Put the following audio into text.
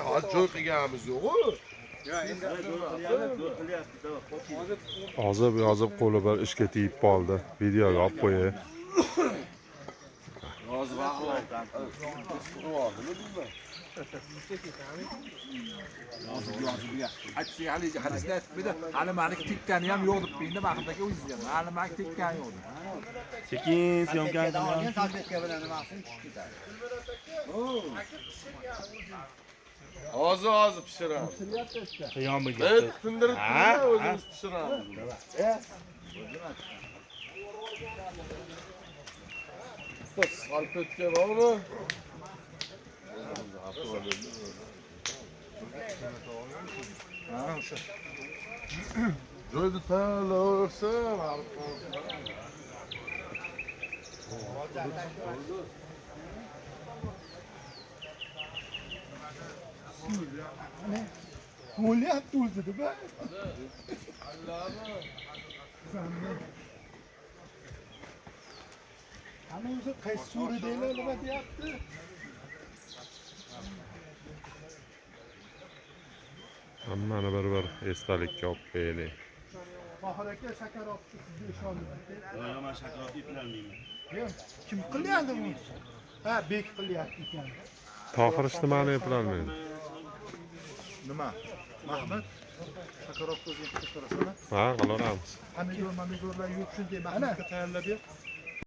Hozir joy qilganimiz yo'q-ku. Ozib yozib qo'li bir ishga tegib qoldi. Videoga olib qo'yay. Hozir Aytsak hali halisda aytibdi, hali maniki tekkani ham yo'q deb endi Mahmud aka o'zingiz ham. Hali maniki tekkani yo'q deb. Sekin syomkani Salfetkadan olgan, salfetka bilan nimasini tushib ketadi. Hozir hozir pishiramiz. qiyomiga. Evet, tindirib turib o'zimiz pishiramiz. Bitta salfetka bormi? Ha, o'sha. Joyni tanlaversa, Bo'lyapti o'zi deb. Ana o'zi qaysi suradanglar nima deyapti? Hammani bir-bir esdalikka olib qo'yaylik. Tohir aka shakar olibdi, sizga ishondim. Yo'q, men shakarot eplolmayman. Yo'q, kim qilyapti buni? Ha, Bek qilyapti ekan. Tohir nimani eplolmaydi. Nima? Mahmud shakarobni o'zing qilib turasan. Ha, qilaveramiz. Pomidor, pomidorlar yo'q, shunday Mahmudga tayyorlab ber.